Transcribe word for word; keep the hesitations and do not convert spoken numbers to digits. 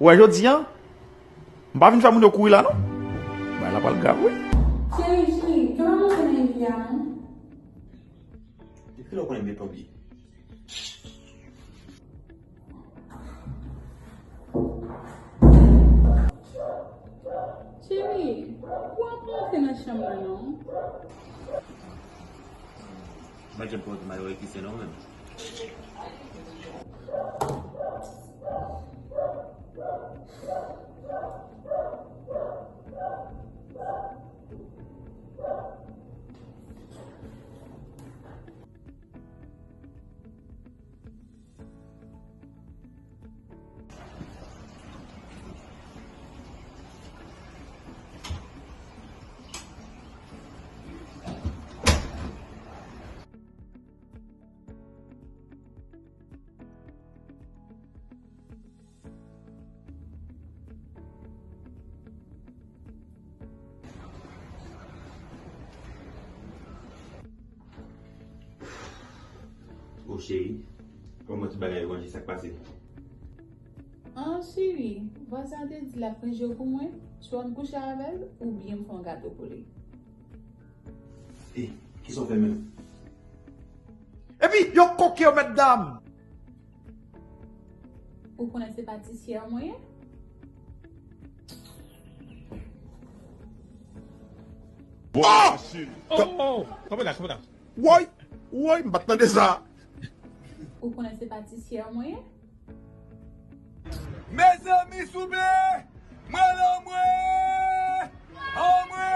Ou wè jodi a, m pa vin fè moun yo kouri la non. Bagay la pral grav wi. Cheri, cheri, fè pa monte nan epi a non. Depi lè w konnen m te tonbe. Cheri, ou ap monte nan chanm nan non. M pa janm konn malere ki se non menm. O cheri, kòman ti bagay yo ranje, sa k pase? An cheri, vwazen an te di l ap ranje w pou mwen, swa m kouche avè l oubyen m fè yon gato pou li. E, kisa w fè menm? Epi yo koke yo mèt dam. Ou konnen se patisyè mwen ye? Bon, oh! Oh, oh, oh. Kanpe la, kanpe la. Woy, woy, m pa t tande sa. Ou konnen se patisyè mwen ye? Mezanmi souple, mwen la mwen, anmwe.